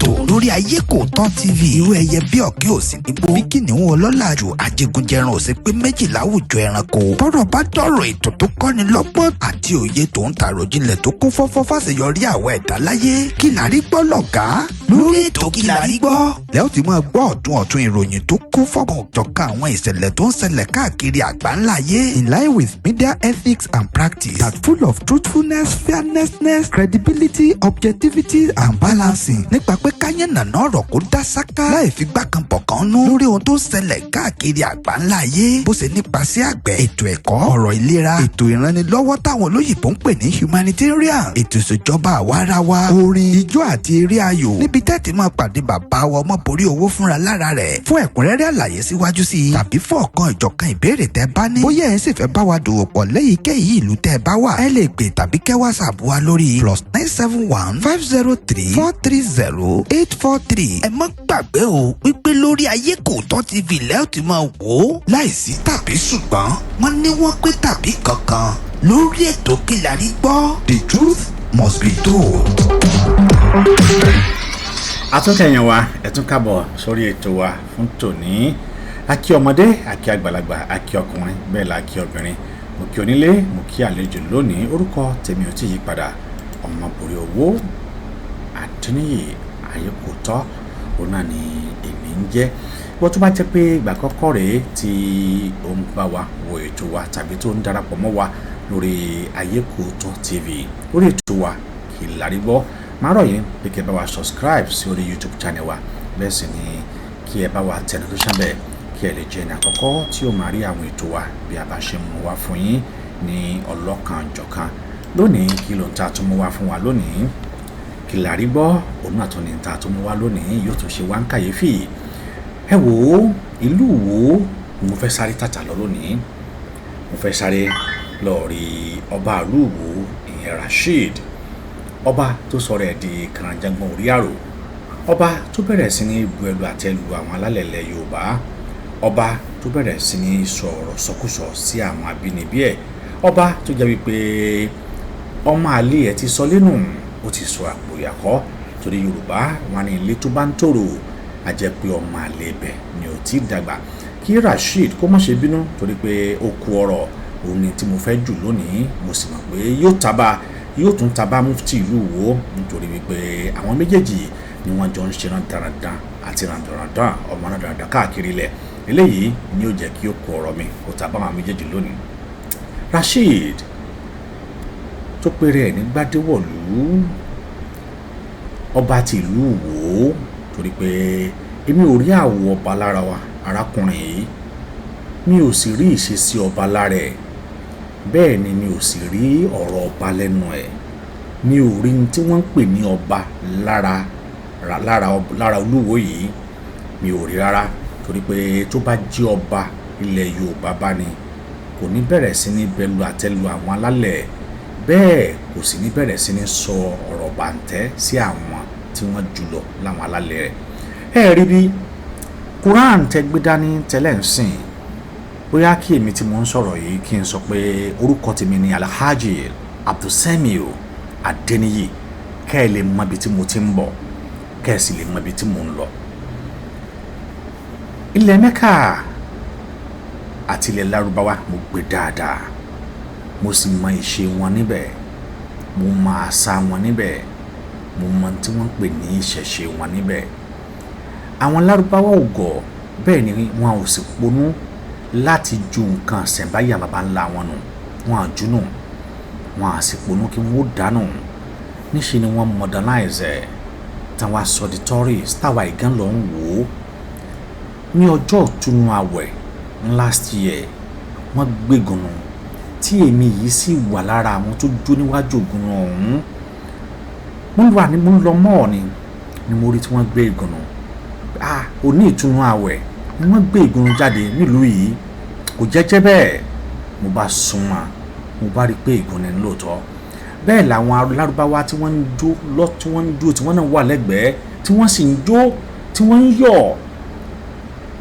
Ètò lórí Ayé Kò Tán TV. Irú ẹyẹ bí ọ̀kẹ́ ò sí nígbó, bí kìnìún ọlọ́làjù, àjẹgúnjẹran ò sí pé méjì láwùjọ ẹranko. Tọ́rọ̀ bá dọ̀rọ̀, ètò tó kọ́ni lọ́gbọ́n àti òye tó ń tàròjinlẹ̀ tó kún fọ́fọ́ fàṣeyọrí àwọn ẹ̀dá láyé. Kí la rí gbọ́ lọ̀gá lórí ètò Kí la rí gbọ́ lẹ́ ó ti máa gbọ́ ọ̀tún ọ̀tún ìròyìn tó kún fọ́kàn jọ̀kan, àwọn ìṣẹ̀lẹ̀ tó ń ṣẹlẹ̀ káàkiri àgbáńlá ayé, in line with media ethics and practice that full of truthfulness, fairness, credibility, objectivity and balancing, nípa pé káyé nàná ọ̀rọ̀ kó dá sáká láì fi gbá kan bọ̀ kan nú lórí ohun tó ń ṣẹlẹ̀ káàkiri àgbáńlá ayé, bó ṣe nípasẹ̀ àgbẹ̀, ètò ẹ̀kọ́, ọ̀rọ̀ ìlera, ètò ìrànlọ́wọ́ táwọn olóyìnbó ń pè ní humanitarian, ètò ìṣèjọba àwarawa, orin, ijó àti eré ayò, níbi tẹ́tí máa pàdé bàbá wa Ọmọborí Owó fúnra lára rẹ̀. Fún ẹ̀kúnrẹ́rẹ́ àlàyé síwájú sí i tàbí fún ọ̀kan ìjọ̀kan ìbéèrè tẹ́ bá ní, bóyá ẹ̀ ń sì fẹ́ bá wa dòwò pọ̀ lẹ́yìnkéyìí ìlú tẹ́ bá wà, ẹ lè pè tàbí kẹ́ WhatsApp wa lórí +971 503 430 843. Ẹ má gbàgbé o wípé lórí Ayé Kò Tán TV lẹ́ẹ̀ tí máa wò ó láìsí tàbí ṣùgbọ́n, wọ́n ní wọ́n pé tàbí kankan lórí ètò Kí la rí gbọ́. The truth must be told. Àtúnkẹyìn wa, ẹ tún kábọ̀ sórí ètò wa fún tòní. A kí ọmọdé, a kí àgbàlagbà, a kí ọkùnrin, bẹ́ẹ̀ la kí obìnrin. Mo kí onílé, mo kí àlejò lónìí. Orúkọ tèmi ò tí yí padà, Ọmọbùrẹ́ Owó Àdínníyì Ayékòótọ́, òun náà ni èmi ń jẹ́. Wọ́n tó bá jẹ́ pé ìgbà àkọ́kọ́ rèé tí ó ń bá wa wo ètò wa tàbí tó ń darapọ̀ mọ́ wa lórí Ayékòótọ́ TV, lórí ètò wa Kí la rí gbọ́, máa rọ̀ yín pé kí ẹ bá wa subscribe sí orí YouTube channel wa. Bẹ́ẹ̀ sì ni kí ẹ bá wa tẹ notification bell, kí ẹ lè jẹ́ ẹni àkọ́kọ́ tí ó máa rí àwọn ètò wa bí a bá ṣe mú wá fún yín ní ọlọ́kan-jọ̀kan. Lónìí, kí ló ń ta tún mú wá fún wa lónìí? Kí la rí gbọ́, òun náà tún ní ta tún mú wá lónìí, yóò tún ṣe wá ń kàyéfì. Ẹ wò ó, ìlú wo ni mo fẹ́ sáré tàtà lọ lónìí? Mo fẹ́ sáré lọ rí ọba ìlú Ìwó, ìyẹn Rasheed, ọba tó sọ̀rọ̀ ẹ̀ di kànáńjàngbọ̀n orí àrò, ọba tó bẹ̀rẹ̀ sí ní bu ẹnu àtẹ́ lu àwọn alálẹ̀ ilẹ̀ Yorùbá, ọba tó bẹ̀rẹ̀ sí ní sọ̀rọ̀ sọkúsọ sí àwọn abínibí ẹ̀, ọba tó jẹ́ wípé ọmọ àlè ẹ̀ ti sọ lẹ́nu, ó ti sọ àpò ìyàkọ́, torí Yorùbá wọn ní ilé tó bá ń tòrò, a jẹ́ pé ọmọ àlè ibẹ̀ ni ò tí ì dàgbà. Kí Rasheed kó má ṣe bínú, torí pé ó kú ọ̀rọ̀ òun ni tí mo fẹ́ jù lónìí. Mo sì mọ̀ pé yóò taba, yóò tún taba mufti ìlú Ìwó, nítorí wípé àwọn méjèèjì ni wọ́n jọ ń ṣe rádaràdàn àti rádaràdàn ọmọ rádaràdàn káàkiri ilẹ̀. Eléyìí ni ó jẹ́ kí ó kú ọ̀rọ̀ mi kó taba àwọn méjèèjì lónìí. Rasheed tó péré ẹ̀ ní Gbádéwọ̀lú, ọba ti ìlú Ìwó, torí pé èmi ò rí àwọ̀ ọba lára wa arákùnrin yìí, mi ò sì rí ìṣesí ọba lára ẹ̀, bẹ́ẹ̀ ni mi ò sì rí ọ̀rọ̀ ọba lẹ́nu ẹ̀. Mi ò rí ní tí wọ́n ń pè ní ọba lára olúwo yìí, mi ò rí rárá, torí pé tó bá jẹ́ ọba ilẹ̀ Yorùbá bá ní, kò ní bẹ̀rẹ̀ sí ní bẹlu àtẹ́lu àwọn alálẹ̀ bẹ́ẹ̀, kò sì ní bẹ̀rẹ̀ sí ní sọ ọ̀rọ̀ bàǹtẹ́ sí àwọn tí wọ́n jùlọ láwọn alálẹ̀ rẹ̀. Ẹ rí bí Quran tẹ gbé dání tẹ́lẹ̀ ń sìn, bóyá kí èmi tí mo ń sọ̀rọ̀ yìí kí n sọ pé orúkọ tèmi ni Alhaji Abdulsamiu Adeniyi, kẹ́ ẹ lè mọ ibi tí mo ti ń bọ̀, kẹ́ ẹ sì lè mọ ibi tí mo ń lọ. Ilẹ̀ Mẹ́kà àti ilẹ̀ Lárúbáwá, mo gbé dáadáa, mo sì mọ ìṣe wọn níbẹ̀, mo mọ àṣà wọn níbẹ̀, mo mọ tí wọ́n ń pè ní ìṣẹ̀ṣe wọn níbẹ̀. Àwọn Lárúbáwá ò gọ̀, bẹ́ẹ̀ ni wọn ò sì ponú láti ju nǹkan ìṣẹ̀ǹbáyé àwọn baba ńlá wọn nù. Wọn à jù nù, wọn à sì ponú kí wọ́n ó dànù. Níṣe ni wọ́n modernize ẹ̀, táwa sọ di tourist, táwa ìgán lọ ń wò ó. Ní ọjọ́ ìtúnu àwẹ̀ last year, wọ́n gbégun tí èmi yìí sì wà lára àwọn tó jó níwájú ògùn ọ̀hún. Mo ń wà ní, mo ń lọ mọ́ ni mo rí tí wọ́n gbé ìgànnà. Ah, òní ìtúnu àwẹ̀ ni wọ́n gbé ìgúnnu jáde nílùú yìí, kò jẹ́jẹ́ bẹ́ẹ̀. Mo bá súnmọ́, mo bá rí i pé ìgúnni ni lóòótọ́. Bẹ́ẹ̀ làwọn Lárúbáwá tí wọ́n ń jó lọ, tí wọ́n ń jó, tí wọ́n náà wà lẹ́gbẹ̀ẹ́, tí wọ́n sì ń jó, tí wọ́n ń yọ̀.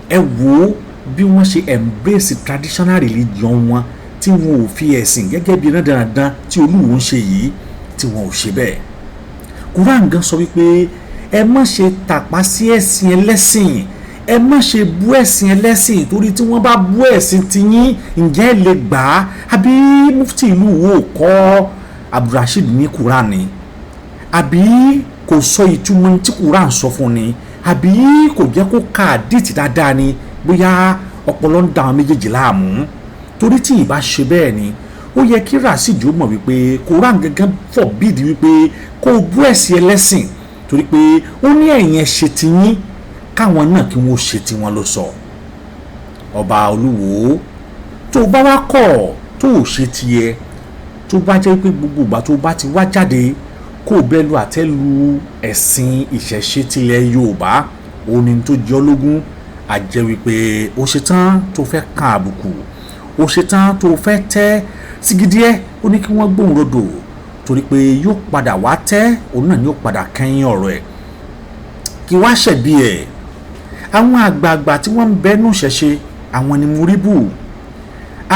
Ẹ wò ó bí wọ́n ṣe embrace traditional religion wọn, tí wọn ò fi ẹ̀sìn gẹ́gẹ́ bí dandan tí olúwo ń ṣe yìí, tí wọn ò ṣe bẹ́ẹ̀. Quran gan sọ wípé Ẹ má ṣe tàpá sí ẹ̀sìn ẹlẹ́sìn, ẹ má ṣe bú ẹ̀sìn ẹlẹ́sìn, torí tí wọ́n bá bú ẹ̀sìn tiyín, ǹjẹ́ ẹ lè gbà á? Àbí mufti ìlú wo kọ́ Abdulrasheed ní Quran ni? Àbí kò sọ ìtumọ̀ tí Quran sọ fún ni? Àbí kò jẹ́ kó ka àdìtì dáadáa ni? Bóyá ọpọlọ ń da àwọn méjèèjì láàmú, torí tí ìbá ṣe bẹ́ẹ̀ ni, ó yẹ kí Rasheed ó mọ̀ wípé Quran gangan forbid wípé kó o bú ẹ̀sìn ẹlẹ́sìn, torí pé ó ní ẹ̀yin ẹ ṣe tiyín, káwọn náà kí wọ́n ṣe tiwọn ló sọ. Ọba Olúwo, tó o bá wá kọ̀ tó o ṣe tiẹ̀, tó bá jẹ́ pé gbogbo ìgbà tó bá ti wá jáde kó o bẹ́ẹ̀ lu àtẹ́ lu ẹ̀sìn ìṣẹ̀ṣe tilẹ̀ Yorùbá, òun ni tó jẹ́ ológun, a jẹ́ wípé o ṣetán tó fẹ́ kan àbùkù, o ṣetán tó fẹ́ tẹ́ sígídíẹ́. Ó ní kí wọ́n gbóhùn rodò, torí pé yóò padà wá tẹ́, òun náà ni yóò padà kẹ́yìn ọ̀rọ̀ ẹ̀. Kí wá ṣẹ̀bi ẹ̀, àwọn àgbààgbà tí wọ́n ń bẹ́nu ṣẹ̀ṣe, àwọn ni mo rí bù.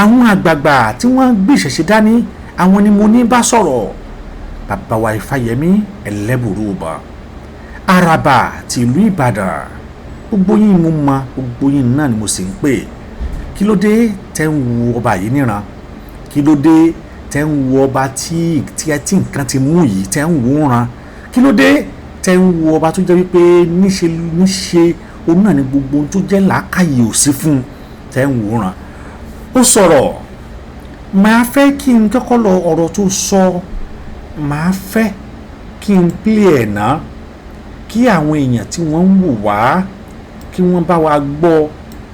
Àwọn àgbààgbà tí wọ́n ń gbé ìṣẹ̀ṣe dání, àwọn ni mo ní bá sọ̀rọ̀. Bàbá wa Ifáyẹmí Ẹlẹ́bùrú-Ìbọn, Àràbà tìlú Ìbàdàn, gbogbo yín mo mọ, gbogbo yín náà ni mo sì ń pè. Kí ló dé tẹ́ ń wo ọba yìí níran? Kí ló dé tẹ́ ń wo ọba tí tí nǹkan ti mú yìí, tẹ́ ń wò ó ran? Kí ló dé tẹ́ ń wo ọba tó jẹ́ wípé níṣe níṣe òun náà ni gbogbo ohun tó jẹ́ làákàyè ò sí fún un, tẹ́ ń wò ó ran? Ó sọ̀rọ̀, màá fẹ́ kí n kọ́kọ́ lọ ọ̀rọ̀ tó sọ, màá fẹ́ kí n play ẹ̀ ná, kí àwọn èèyàn tí wọ́n ń wò wá, kí wọ́n bá wa gbọ́,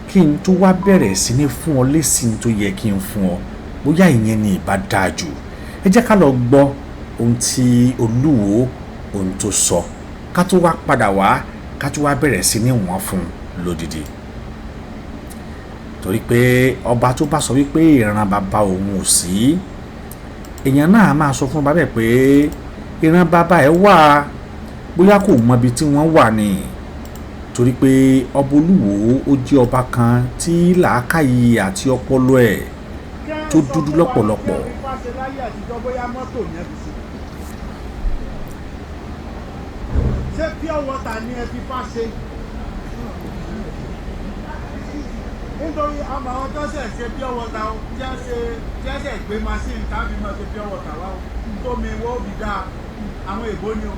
kí n tó wá bẹ̀rẹ̀ sí ní fún ọ lésì tó yẹ kí n fún ọ. Bóyá ìyẹn ni ìbá dáa jù. Ẹ jẹ́ ká lọ gbọ́ ohun tí Olúwo, ohun tó sọ, ká tó wá padà wá, ká tó wá bẹ̀rẹ̀ sí ní wọ́n fún un lódìdí, torí pé ọba tó bá sọ wípé ìran bàbá òun ò sí, èèyàn náà máa sọ fún bàbá ẹ̀ pé ìran bàbá ẹ̀ wà, bóyá kò mọ ibi tí wọ́n wà ni. Torí pé ọba Olúwo, ó jẹ́ ọba kan tí làákàyè àti ọpọlọ ẹ̀ tó dúdú lọ́pọ̀lọpọ̀. Ṣé pure water ni ẹ fi fá ṣe? Nítorí àmọ́ àwọn tó ṣẹ̀ ṣe pure water o, tí wọ́n ṣe, tí wọ́n ṣẹ̀ gbé machine tàbí máa ṣe pure water wá o, tómi wọ́n fi dáa, àwọn èbó ni o.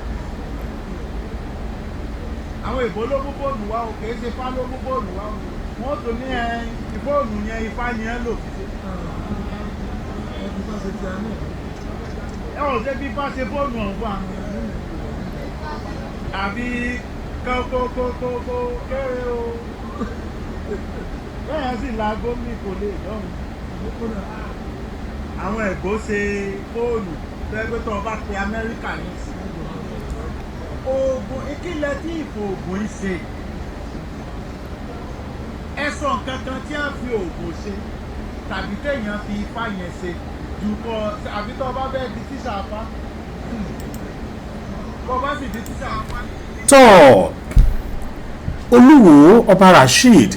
Àwọn èbó ló mú fóònù wá o, kìí ṣe ifá ló mú fóònù wá o. Wọ́n tún ní ẹ fóònù yẹn, ifá ni ẹ lò fi ṣe. Ẹ ò ṣe bí ifá ṣe fóònù ọ̀hún fún wa. Àbí kókókókó kéré o. Bẹ́ẹ̀ sì la gómìnà kò lè dọ́run. Àwọn èbó ṣe fóònù tẹ́gbẹ́ tó o bá pe Amẹ́ríkà ní ìsìn. Oògùn ìkìlẹ̀ tí ìfòògùn ń ṣe. Ẹ sọ nǹkan kan tí a fi oògùn ṣe tàbí téèyàn fi ifá yẹn ṣe ju kọ, àbí tó o bá fẹ́ di tíṣà afá. Bó o bá sì di tíṣà afá. Tọ́ Olúwo ọba Rasheed,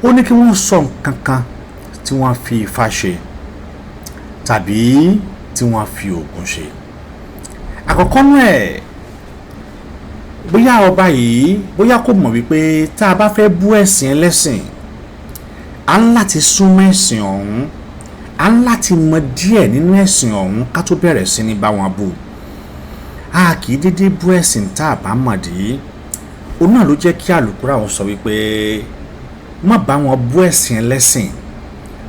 ó ní kí wọ́n sọ nǹkan kan tí wọ́n fi ifá ṣe tàbí tí wọ́n fi oògùn ṣe. Àkọ́kọ́ náà ẹ̀, bóyá ọba yìí, bóyá kò mọ̀ wípé tá a bá fẹ́ bú ẹ̀sìn ẹlẹ́sìn, a ń láti súnmọ́ ẹ̀sìn ọ̀hún, a ń láti mọ díẹ̀ nínú ẹ̀sìn ọ̀hún ká tó bẹ̀rẹ̀ sí ní bá wọn bú. A kì í dédé bú ẹ̀sìn tá a bá mọ̀ dé. Òun náà ló jẹ́ kí àlùkùrá wọn sọ wípé má bá wọn bú ẹ̀sìn ẹlẹ́sìn,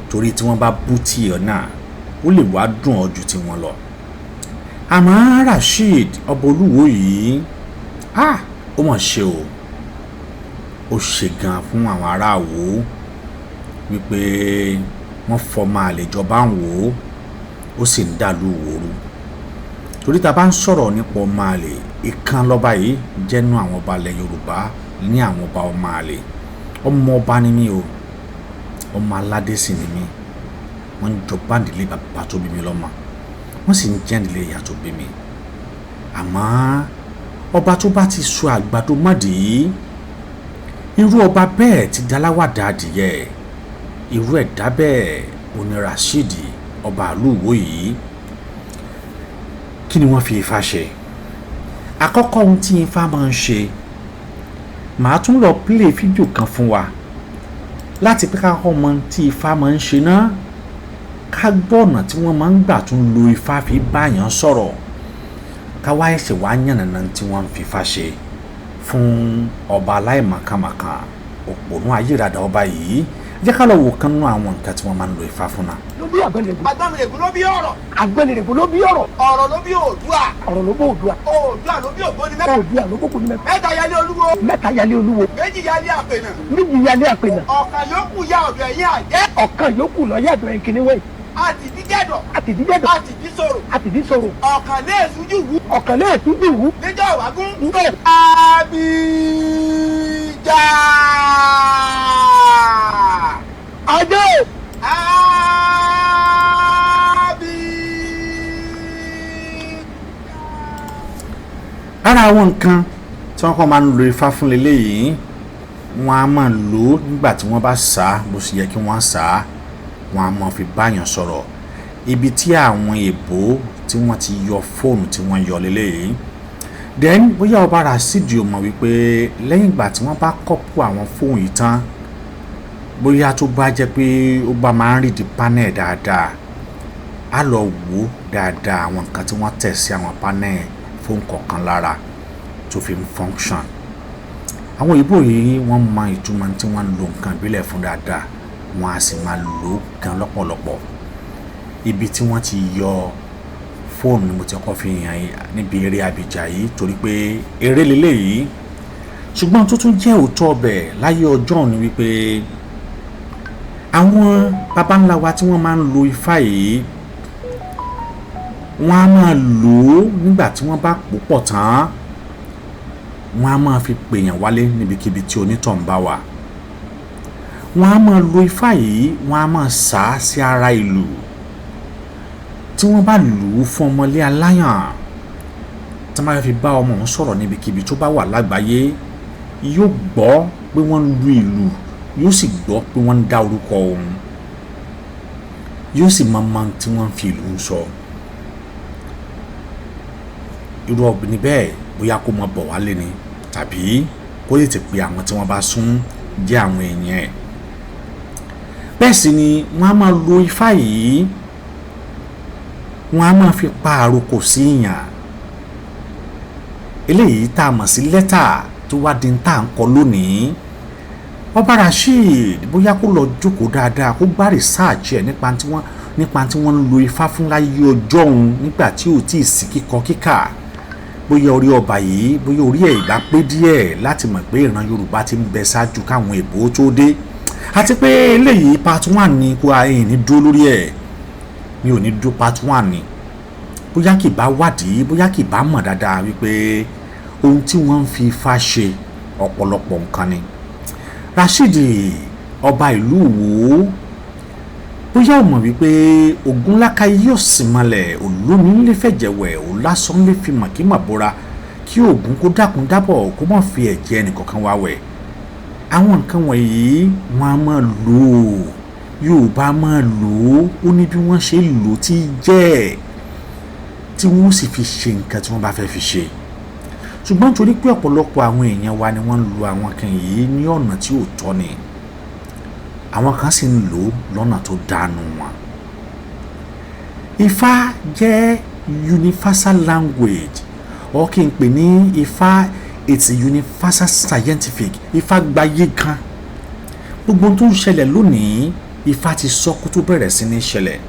torí tí wọ́n bá bú tiẹ̀ náà, ó lè wá dùn ọ́ ju tiwọn lọ. Àmọ́ Rasheed ọba Olúwo yìí, ó mọ̀ ṣe o, ó ṣe gan fún àwọn ará Ìwó wípé wọ́n fọmọ àlejọba ń wò ó, ó sì ń dàlú Ìwó rú. Torí tá a bá ń sọ̀rọ̀ nípa ọmọ àlè, ìkan lọ́ba yìí jẹ́nu àwọn ọba ilẹ̀ Yorùbá ní àwọn ọba ọmọ àlè. Ọmọ ọba ni mí o, ọmọ aládé sì ni mí. Wọ́n ń jọba nílé bàbá tó bí mi lọ́mọ, wọ́n sì ń jẹ́ nílé ìyá tó bí mi. Àmọ́ ọba tó bá ti sọ àgbàdo mọ́dì, irú ọba bẹ́ẹ̀ ti daláwàdà adìyẹ. Irú ẹ̀dá bẹ́ẹ̀ òní Rasheed ọba ìlú Ìwó yìí. Kí ni wọ́n fi ifá ṣe? Àkọ́kọ́ ohun tí Ifá máa ń ṣe, màá tún lọ play fídíò kan fún wa láti pé ká kọ́ mọ tí Ifá máa ń ṣe náà, ká gbọ́ ọ̀nà tí wọ́n máa ń gbà tún lo Ifá fi báyàn sọ̀rọ̀, ká wá ẹsẹ̀ wá yànnàná tí wọ́n ń fi Ifá ṣe fún ọba aláìmọ̀kànmọ̀kàn òpònú ayérada ọba yìí. Jẹ́ ká lọ wò kán nú àwọn nǹkan tí wọ́n máa ń lo Ifá fún náà. Ló bí Àgbọnnìrègún. Àgbọnnìrègún ló bí ọ̀rọ̀. Àgbọnnìrègún ló bí ọ̀rọ̀. Ọ̀rọ̀ ló bí Oòduà. Ọ̀rọ̀ ló bí Oòduà. Oòduà ló bí Ògbóni mẹ́ta. Oòduà ló bókun ní mẹ́ta. Mẹ́ta yálé olúwo. Mẹ́ta yálé olúwo. Méjì yálé àpènà. Méjì yálé àpènà. Ọ̀kan yòókù ya ọ̀dọ̀ ẹ̀yìn àjẹ́. Ọ̀kan yòókù lọ yàdọ̀ ẹ̀yìn kìnìún. Àtìdíjẹ̀dọ̀. Àtìdíjẹ̀dọ̀. Àtìdísòrò. Àtìdísòrò. Ọ̀kan lé èsújù wú. Ọ̀kan lé èsújù wú. Níjọ́ ìwágún. Ńbẹ̀. Abíjà. Ajé. Abíjà. Ara àwọn nǹkan tí wọ́n kọ́ máa ń lo Ifá fún leléyìí, wọ́n á máa lò ó nígbà tí wọ́n bá sá bó ṣe yẹ kí wọ́n sá, wọ́n á máa fi báyàn sọ̀rọ̀. Ibi tí àwọn èèbó tí wọ́n ti yọ fóònù tí wọ́n yọ leléyìí. Then bóyá ọba Rasheed ò mọ̀ wípé lẹ́yìn ìgbà tí wọ́n bá kọ́pù àwọn fóònù yìí tán, bóyá tó bá jẹ́ pé ó bá máa ń rí di panel dáadáa, á lọ wò ó dáadáa àwọn nǹkan tí wọ́n tẹ̀ sí àwọn panel fóònù kọ̀ọ̀kan lára tó fi ń function. Àwọn òyìnbó yìí wọ́n mọ ìtumọ̀ tí wọ́n ń lo nǹkan ìbílẹ̀ fún dáadáa, wọ́n á sì máa lò ó gan lọ́pọ̀lọpọ̀. Ibi tí wọ́n ti yọ fóònù ni mo ti kọ́ fi hàn yín níbi eré Abìjà yìí, torí pé eré leléyìí. Ṣùgbọ́n tó tún jẹ́ òótọ́ ọbẹ̀ láyé ọjọ́ ni wípé àwọn baba ńlá wa tí wọ́n máa ń lo Ifá yìí, wọ́n á máa lò ó nígbà tí wọ́n bá pò pọ̀ tán, wọ́n á máa fi pèèyàn wálé níbikíbi tí onítọ̀hún bá wà. Wọ́n á máa lo Ifá yìí, wọ́n á máa sá sí ara ìlú. Tí wọ́n bá lù ú fún ọmọlé aláyàn, tí wọ́n bá fi bá ọmọ òun sọ̀rọ̀ níbikíbi tó bá wà lágbàáyé, yóò gbọ́ pé wọ́n ń lu ìlú, yóò sì gbọ́ pé wọ́n ń dá orúkọ òun, yóò sì mọ mọ tí wọ́n fi ìlú ń sọ. Irú ọ̀gbìn bẹ́ẹ̀ bóyá kó mọ bọ̀ wálé ni tàbí kó lè ti pe àwọn tí wọ́n bá sún jẹ́ àwọn èèyàn ẹ̀. Bẹ́ẹ̀ sì ni wọ́n á máa lo Ifá yìí, wọ́n á máa fi pa àrokò sí èèyàn. Eléyìí tá a mọ̀ sí lẹ́tà tó wá di tá à ń kọ lónìí. Ọba Rasheed bóyá kó lọ jókòó dáadáa, kó gbá research ẹ̀ nípa tí wọ́n ń lo Ifá fún láyé ọjọ́ òun nígbà tí ò tí ì sí kíkọ kíkà. Bóyá orí ọba yìí, bóyá orí ẹ̀ ìbá pé díẹ̀ láti mọ̀ pé ìran Yorùbá ti ń bẹ ṣáájú káwọn èèbó tó dé. Àti pé eléyìí part 1 ni, kó ayé ní dúró lórí ẹ̀, mi ò ní dúró, part 1 ni. Bóyá kì bá wádìí, bóyá kì bá mọ̀ dáadáa wípé ohun tí wọ́n ń fi Ifá ṣe ọ̀pọ̀lọpọ̀ nǹkan ni. Rasheed ọba ìlú Ìwó bóyá ò mọ̀ wípé Ògúnláka yóò sì mọlẹ̀, olómi ńlẹ̀ fẹ̀jẹ̀wẹ̀, òlásán lè fi màkímà bóra, kí Ògún kó dákun dábọ̀ kó má fi ẹ̀jẹ̀ ẹnìkọ̀ọ̀kan wá wẹ̀. Àwọn nǹkan wọ̀nyí wọ́n á máa lò ó, Yorùbá máa lò ó, ó ní bí wọ́n ṣe lò ó tí jẹ́ tí wọ́n sì fi ṣe nǹkan tí wọ́n bá fẹ́ fi ṣe. Ṣùgbọ́n torí pé ọ̀pọ̀lọpọ̀ àwọn èèyàn wa ni wọ́n ń lo àwọn kan yìí ní ọ̀nà tí ò tọ́ ni, àwọn kan sì ń lò ó lọ́nà tó dánú wọn. Ifá jẹ́ universal language, or kí n pè ní Ifá it's a universal scientific. Ifá gbayé kan. Gbogbo ohun tó ń ṣẹlẹ̀ lónìí, Ifá ti sọ kó tó bẹ̀rẹ̀ sí ní ṣẹlẹ̀.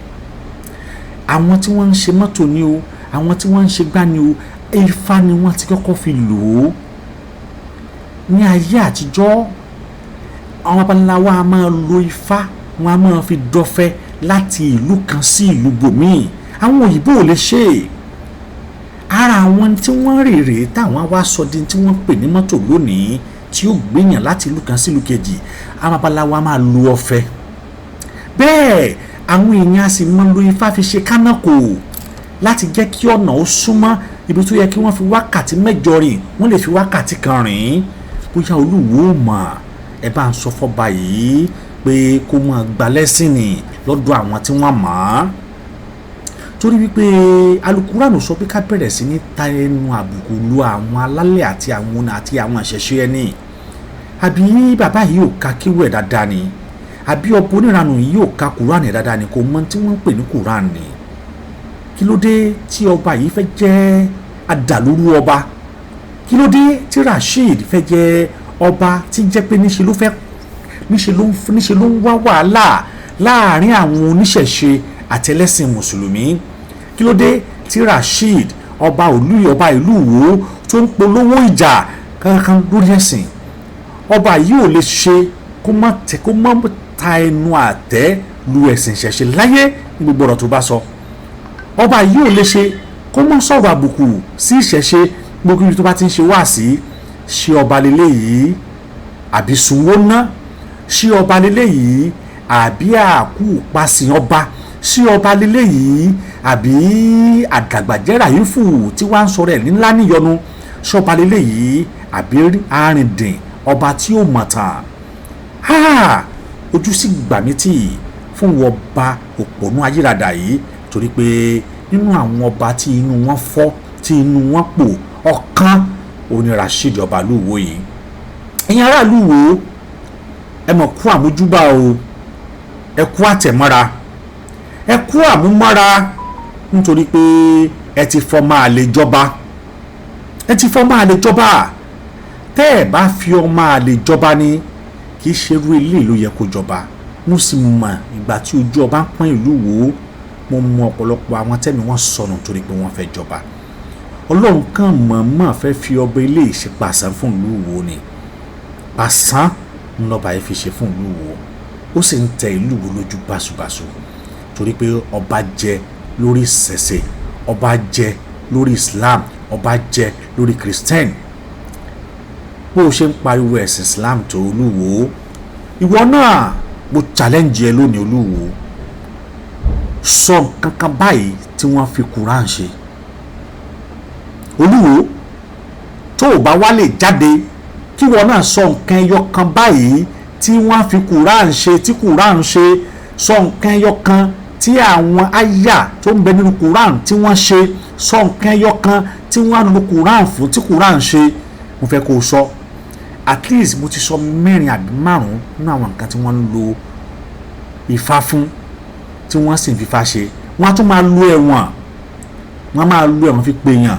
Àwọn tí wọ́n ń ṣe mọ́tò ni o, àwọn tí wọ́n ń ṣe gbá ni o, Ifá ni wọ́n ti kọ́kọ́ fi lò ó. Ní ayé àtijọ́, àwọn babaláwa a máa lo Ifá, wọ́n a máa fi dọfẹ́ láti ìlú kan sí ìlú bòmíì. Àwọn òyìnbó ò lè ṣe é. Ara àwọn tí wọ́n rèrè táwọn wá sọ di tí wọ́n pè ní mọ́tò lónìí tí ó gbéyàn láti ìlú kan sí ìlú kejì, àwọn babaláwa máa lo ọ̀fẹ́. Bẹ́ẹ̀ àwọn èèyàn a sì máa lo Ifá fi ṣe kánákò láti jẹ́ kí ọ̀nà ó súnmọ́ ibi tó yẹ kí wọ́n fi wákàtí 8 rìn, wọ́n lè fi wákàtí 1 rìn. Bóyá Olúwo ò mọ̀, ẹ bá ń sọ fọ́ba yìí pé kó máa gba lẹ́sìn ní lọ́dọ̀ àwọn tí wọ́n mọ̀ ọ́n. Torí wípé alukuranu sọ pé ká bẹ̀rẹ̀ sí ní ta ẹnu àbùkù lu àwọn alálẹ̀ àti àwọn àṣẹṣe ẹni. Àbí bàbá yìí ò ka kíwú ẹ̀ dáadáa ni? Àbí ọba oníranù yìí ò ka kùránì dáadáa ni? Kò mọ tí wọ́n ń pè ní kùránì. Kí ló dé tí ọba yìí fẹ́ jẹ́ adàlúrú ọba? Kí ló dé tí Rasheed fẹ́ jẹ́ ọba tí jẹ́ pé níṣe ló ń wá wàhálà láàrin àwọn oníṣẹ̀ṣe àtẹlẹ́sìn mùsùlùmí? Kí ló dé tí Rasheed ọba ọba ìlú Ìwó tó ń polówó ìjà kankan lórí ẹ̀sìn? Ọba yìí ò lè ṣe kó má ta ẹnu àtẹ́ lu ẹ̀sìn ìṣẹ̀ṣe láyé ní gbogbo ọ̀rọ̀ tó bá sọ. Ọba yìí ò lè ṣe kó má sọ̀rọ̀ àbùkù sí ìṣẹ̀ṣe gbogbo ibi tó bá ti ń ṣe wáàsí. Ṣé ọba lélẹ̀ yìí àbí sunwó ná? Ṣé ọba lélẹ̀ yìí àbí àkú pasìn ọba? Ṣé ọba lélẹ̀ yìí àbí àdàgbàjẹ́ Ràyífù tí wàá ń sọ̀rọ̀ ẹ̀ ńlá níyọnu? Ṣé ọba lélẹ̀ yìí àbí arìndìn ọba tí ó mọ̀ tán? Ojú sì gbà mí tì fún ọba òpònú ayírádà yìí, torí pé nínú àwọn ọba tí inú wọn fọ́, tí inú wọn pò, ọ̀kan òní Rasheed ọba ìlú Ìwó yìí. Ẹ̀yin aráàlú Ìwó, ẹ mọ̀ kú àmójúbà o, ẹ kú àtẹ̀mọ́ra, ẹ kú àmúmọ́ra, nítorí pé ẹ ti fọ́ máa lè jọba, ẹ ti fọ́ máa lè jọba. Tẹ́ ẹ bá fi ọmọ àlè jọba ni, kì í ṣerú ilé ìlú yẹ kó jọba. Mo sì mọ̀ ìgbà tí ojú ọba ń pọ́n ìlú Ìwó, mo mọ ọ̀pọ̀lọpọ̀ àwọn tẹ́mi wọ́n sọnù torí pé wọ́n fẹ́ jọba. Ọlọ́run kan mọ̀ọ́mọ̀ fẹ́ fi ọba ilé ìṣe pàṣán fún ìlú Ìwó ni. Pàṣán ńlọba yìí fi ṣe fún ìlú Ìwó, ó sì ń tẹ ìlú Ìwó lójú báṣubàṣu, torí pé ọba jẹ lórí ìṣẹ̀ṣe, ọba jẹ lórí Islam, ọba jẹ lórí Christian. Bó o ṣe ń pariwo ẹ̀sìn Islam tó Olúwo, ìwọ náà mo challenge ẹ lónìí Olúwo, sọ nǹkan kan báyìí tí wọ́n fi Quran ṣe. Olúwo, tó o bá wá lè jáde kí wọ́n náà sọ nǹkan ẹyọ kan báyìí tí wọ́n fi Quran ṣe, tí Quran ṣe, sọ nǹkan ẹyọ kan tí àwọn àyà tó ń bẹ nínú Quran tí wọ́n ṣe, sọ nǹkan ẹyọ kan tí wọ́n lo Quran fún tí Quran ṣe. Mo fẹ́ kó o sọ. At least mo ti sọ 4 àbí 5 nínú àwọn nǹkan tí wọ́n ń lo Ifá fún, tí wọ́n sì ń fífa ṣe. Wọ́n á tún máa lo ẹ̀wọ̀n, wọ́n á máa lo ẹ̀wọ̀n fi pe èèyàn,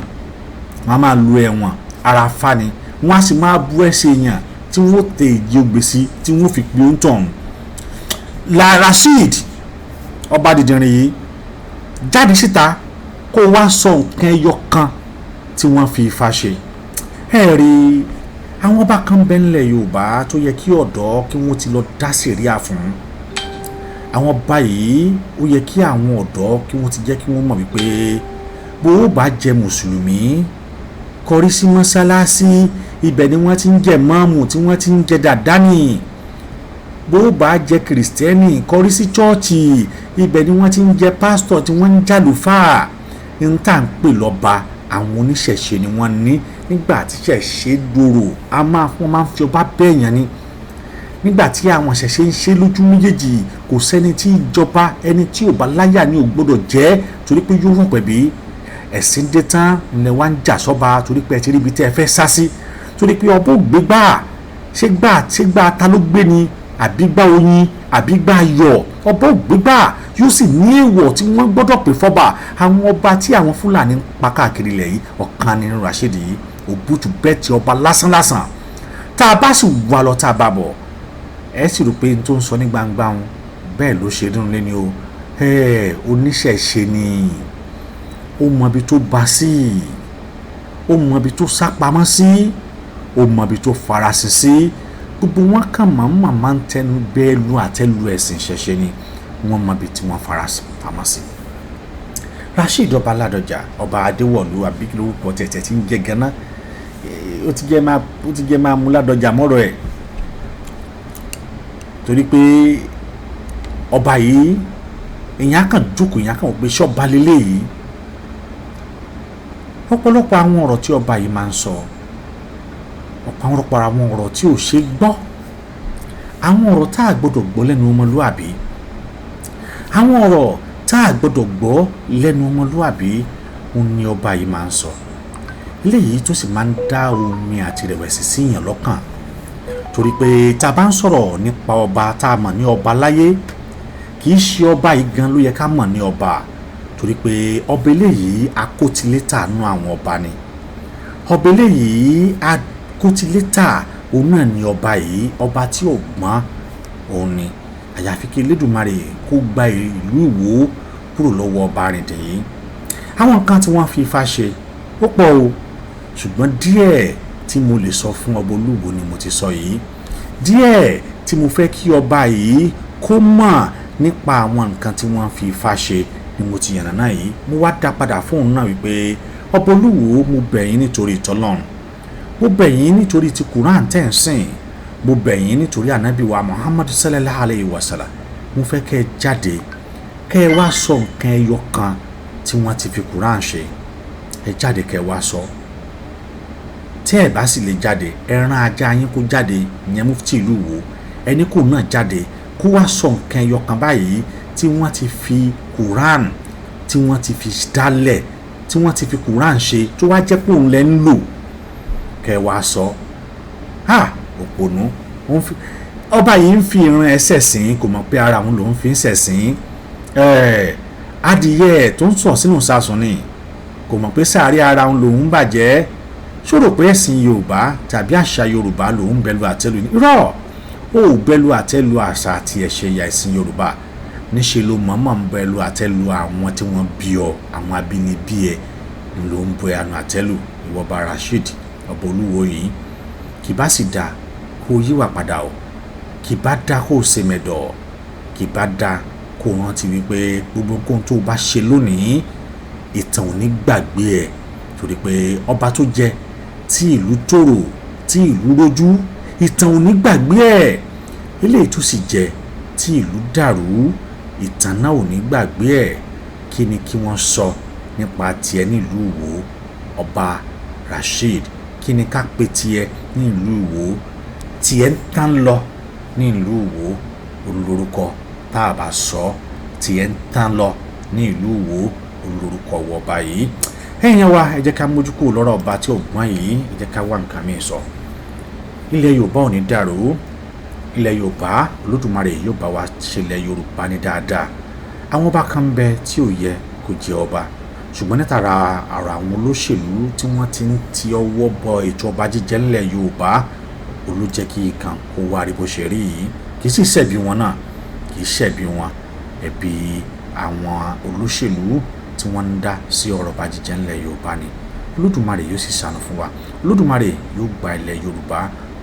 wọ́n á máa lo ẹ̀wọ̀n ara fa ni, wọ́n á sì máa bú ẹsẹ̀ èèyàn tí wọ́n tẹ ìdí ogbè sí, tí wọ́n fi pe oúnjẹ ọ̀hún. La Rasheed ọba dìdìrín yìí jáde síta kó wá sọ nǹkan ẹyọ kan tí wọ́n fi Ifá ṣe. Ẹ rí àwọn ọba kan bẹ nílẹ̀ Yorùbá tó yẹ kí ọ̀dọ́ kí wọ́n ti lọ dá sẹ̀ríà fún. Àwọn ọba yìí ó yẹ kí àwọn ọ̀dọ́ kí wọ́n ti jẹ́ kí wọ́n mọ̀ wípé bó o bá jẹ mùsùlùmí, kọrí sí mọ́sálásí, ibẹ̀ ni wọ́n ti ń jẹ mọ́ọ̀mù tí wọ́n ti ń jẹ dàdánì. Bó o bá jẹ kìrìsìtẹ́nì, kọrí sí chọ́ọ̀chì, ibẹ̀ ni wọ́n ti ń jẹ pásítọ̀ tí wọ́n ń jàlùfáà. Ní tá à ń pè lọ́ba, àwọn oníṣẹ̀ṣe ni wọ́n ní. Nígbà tí ṣẹ̀ṣe dòrò, wọ́n máa ń fi ọba bẹ́ẹ̀yàn ni. Nígbà tí àwọn ṣẹ̀ṣe ń ṣe lójú méjèèjì, kò sẹ́ni tí ìjọba ẹni tí ò bá láyà ni ò gbọ́dọ̀ jẹ́, torí pé yóò rọ̀ pẹ̀bí. Ẹ̀sìn dé tán ilẹ̀ wa ń jà sọ́ba, torí pé ẹ ti rí ibi tí ẹ fẹ́ sá sí, torí pé ọba ò gbé gbà, ṣé gbà ta ló gbé ni, àbí gbà oyin, àbí gbà yọ̀, ọba ò gbé gbà, yóò sì ní èèwọ̀ tí wọ́n gbọ́dọ̀ pè fọ́ba. Àwọn ọba tí àwọn Fúlàní ń pa káàkiri ilẹ̀ yìí, ọ̀kan nínú Rasheed yìí, òbútù bẹ́ẹ̀ ti ọba lásánlásán. Tá a bá sì wà lọ tá a bá bọ̀, ẹ sì rò pé n tó ń sọ ní gbangba wọn bẹ́ẹ̀ ló ṣe nínú lé ni o. Oníṣẹ̀ṣe ni, ó mọ ibi tó bá sí, ó mọ ibi tó sá pamọ́ sí, ó mọ ibi tó farasin sí. Gbogbo wọn kàn máa ń tẹnu bẹ́ẹ̀ lu àtẹ́lu ẹ̀sìn ìṣẹ̀ṣe ni, wọ́n mọ ibi tí wọ́n farapamọ́ sí. Rasheed ọba Ládọjà, ọba Adéwọ̀lú, àbí kí lórúkọ tẹ̀tẹ̀ tí ń jẹ́ ganan, ó ti jẹ́ máa mú Ládọjà mọ́rọ̀ ẹ̀, torí pé ọba yìí èèyàn kàn jókòó, èèyàn kàn wò pé ṣọ́ba lélẹ̀ yìí. Ọ̀pọ̀lọpọ̀ àwọn ọ̀rọ̀ tí ọba yìí máa ń sọ, ọ̀pọ̀lọpọ̀ àwọn ọ̀rọ̀ tí ò ṣe gbọ́, àwọn ọ̀rọ̀ tá a gbọ́dọ̀ gbọ́ lẹ́nu ọmọlúàbí, àwọn ọ̀rọ̀ tá a gbọ́dọ̀ gbọ́ lẹ́nu ọmọlúwàbí òun ni ọba yìí máa ń sọ. Eléyìí tó sì máa ń dá omi àti ìrẹ̀wẹ̀sì sí èèyàn lọ́kàn, torí pé tá a bá ń sọ̀rọ̀ nípa ọba tá a mọ̀ ní ọba láyé, kì í ṣe ọba yìí gan ló yẹ ká mọ̀ ní ọba, torí pé ọba eléyìí akótilétà nú àwọn ọba ni. Ọba eléyìí akótilétà òun náà ni ọba yìí, ọba tí ò gbọ́n òun ni. Àyàfi kí Elédùmarè kó gba ìlú Ìwó kúrò lọ́wọ́ ọba Arìndìn yìí. Àwọn nǹkan tí wọ́n fi Ifá ṣe ó pọ̀ o, ṣùgbọ́n díẹ̀ tí mo lè sọ fún ọba Olúwo ni mo ti sọ yìí. Díẹ̀ tí mo fẹ́ kí ọba yìí kó mọ̀ nípa àwọn nǹkan tí wọ́n fi Ifá ṣe ni mo ti yànnàná yìí. Mo wá dá padà fóun náà wípé ọba Olúwo, mo bẹ̀ yín nítorí ìtọ́lọ́run, mo bẹ̀ yín nítorí ti Quran tẹ̀ ń sìn, mo bẹ̀ yín nítorí ànábì wa Muhammad sallallahu alayhi wa sallam. Mo fẹ́ kẹ́ ẹ jáde kẹ́ ẹ wá sọ nǹkan ẹyọ kan tí wọ́n ti fi Quran ṣe. Ẹ jáde kẹ́ ẹ wá sọ. Tí ẹ bá sì lè jáde, ẹ rán ajá yín kó jáde, ìyẹn mufti ìlú Ìwó, ẹni kò náà jáde kó wá sọ nǹkan ẹyọ kan báyìí tí wọ́n ti fi Quran, tí wọ́n ti fi dálẹ̀, tí wọ́n ti fi Quran ṣe, tó wá jẹ́ pé òun lẹ́ ń lò, kẹ́ ẹ wá sọ. Ha, òpònú ọba yìí ń fi ìran ẹsẹ̀ sìn, kò mọ̀ pé ara òun lòún fi ń ṣẹ̀sìn. Adìyẹ tó ń sọ̀ sínú sasùn ni, kò mọ̀ pé sàárẹ̀ ara òun lòún bàjẹ́. Ṣòro pé ẹ̀sìn Yorùbá tàbí àṣà Yorùbá lòún bẹ̀lú àtẹ́lu ni? Irọ́, ó bẹ̀lú àtẹ́lu àṣà àti ẹ̀ṣẹ̀ ìyà ẹ̀sìn Yorùbá. Níṣe ló mọ̀ọ́mọ̀ ń bẹ̀lú àtẹ́lu àwọn tí wọ́n bí ọ, àwọn abínibí ẹ ló ń bẹ àánú àtẹ́lu. Ìwọba Rasheed ọba Olúwo yìí, kì bá sì dáa kó yíwà padà o, kì bá dáa kó ṣe mẹ̀dọ̀, kì bá dáa kó rántí wípé gbogbo nǹkan tó bá ṣe lónìí ìtàn ò ní gbàgbé ẹ̀, torí pé ọba tó jẹ tí ìlú tòrò, tí ìlú rójú, ìtàn ò ní gbàgbé ẹ̀. Eléyìí tó sì jẹ tí ìlú dàrú, ìtàn náà ò ní gbàgbé ẹ̀. Kí ni kí wọ́n sọ nípa tiẹ̀ nílùú Ìwó, ọba Rasheed? Kí ni ká pe tiẹ̀ ní ìlú Ìwó? Tiẹ̀ ń tán lọ ní ìlú Ìwó, olórúkọ tá a bá sọ. Tiẹ̀ ń tán lọ ní ìlú Ìwó, olórúkọ wọba yìí. Ẹ̀yin wa, ẹ jẹ́ ká mójú kúrò lọ́rọ̀ ọba tí ò gbọ́n yìí, ẹ jẹ́ ká wá nǹkan míì sọ. Ilẹ̀ Yorùbá ò ní dàrú. Ilẹ̀ Yorùbá, Olódùmarè yóò bá wa ṣe ilẹ̀ Yorùbá ní dáadáa. Àwọn ọba kan ń bẹ tí ò yẹ kó jẹ ọba, ṣùgbọ́n nítara àrò àwọn olóṣèlú tí wọ́n ti ń ti ọwọ́ bọ ètò ọba jíjẹ ńlẹ̀ Yorùbá, olú jẹ́ kí nǹkan kó wá rí bó ṣe rí yìí. Kì í sì ṣẹ̀bi wọn náà, kì í ṣẹ̀bi wọn, ẹ̀bi àwọn olóṣèlú tí wọ́n ń dá sí ọ̀rọ̀ ọba jíjẹ ńlẹ̀ Yorùbá ni. Olódùmarè yóò sì ṣàánú fún wa. Olódùmarè yóò gba ilẹ̀ Yorùbá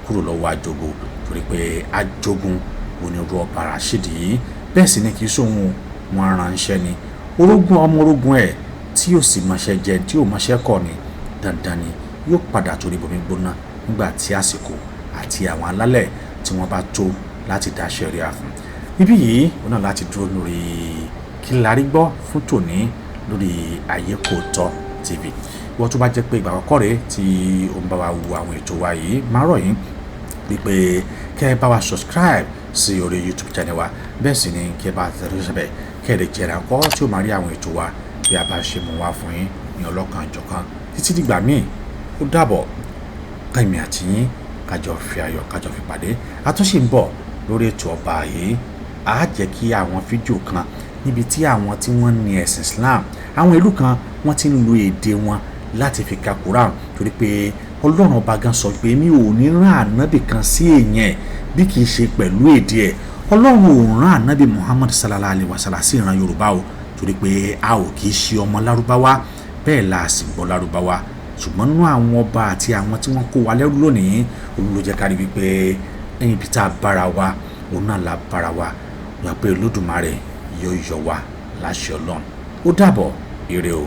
kúrò lọ́wọ́ àjogò, torí pé ajogun onírú ọba Rasheed yìí. Bẹ́ẹ̀ sì ni kì í sóhun wọn ránṣẹ́ ni, orógùn ọmọ orógùn ẹ̀ tí yóò sì mọṣẹ́ jẹ, tí yóò mọṣẹ́ kọ̀ ni, dandan ni yóò padà torí bomi gbóná nígbà tí àsìkò àti àwọn alálẹ̀ tí wọ́n bá tó láti dá ṣẹ̀ríà fún. Ibi yìí ó náà láti dúró lórí Kí la rí gbọ́ fún tòní lórí Ayé Kò Tọ́ TV. Ìwọ tó bá jẹ́ pé ìgbà àkọ́kọ́ rèé tí ó ń bá wa wo àwọn ètò wa yìí, máa rọ̀ yín wípé kẹ́ ẹ bá wa subscribe sí orí YouTube channel wa. Bẹ́ẹ̀ sì ni kí ẹ bá tẹ̀lé sẹ́bẹ̀, kẹ́ ẹ lè jẹ́ ẹ̀kọ́ tí ó máa rí àwọn ètò wa bí a bá ṣe mú wá fún yín ní ọlọ́kan ìjọ̀kan. Títí dìgbà míì, ó dàbọ̀. Káìmí àti yín kájọ fi ayọ̀ kájọ fi pàdé. Àtúnṣe ń bọ̀ lórí ètò ọba yìí. Á jẹ́ kí àwọn fídíò kan níbi tí àwọn tí wọ́n ní ẹ̀sìn Islam, àwọn ìlú kan wọ́n ti ń lo èdè wọn láti fi ka Quran, torí pé Ọlọ́run ọba gan sọ pé mi ò ní rán ànábì kan sí èèyàn bí kì í ṣe pẹ̀lú èdè ẹ̀. Ọlọ́run ò rán ànábì Muhammad sallallahu alayhi wa sallam sí ìran Yorùbá o, torí pé a ò kì í ṣe ọmọ Lárúbáwá, bẹ́ẹ̀ la sì gbọ́ Lárúbáwá. Ṣùgbọ́n nínú àwọn ọba àti àwọn tí wọ́n kó wa lẹ́rú lónìí, òun ló jẹ́ ká rí wípé ẹ̀yìn ibi tá a bára wa, òun náà la bára wa. Wọ́n pé Olódùmarè yóò yọ wa láṣẹ Ọlọ́run. Ó dàbọ̀, ire o.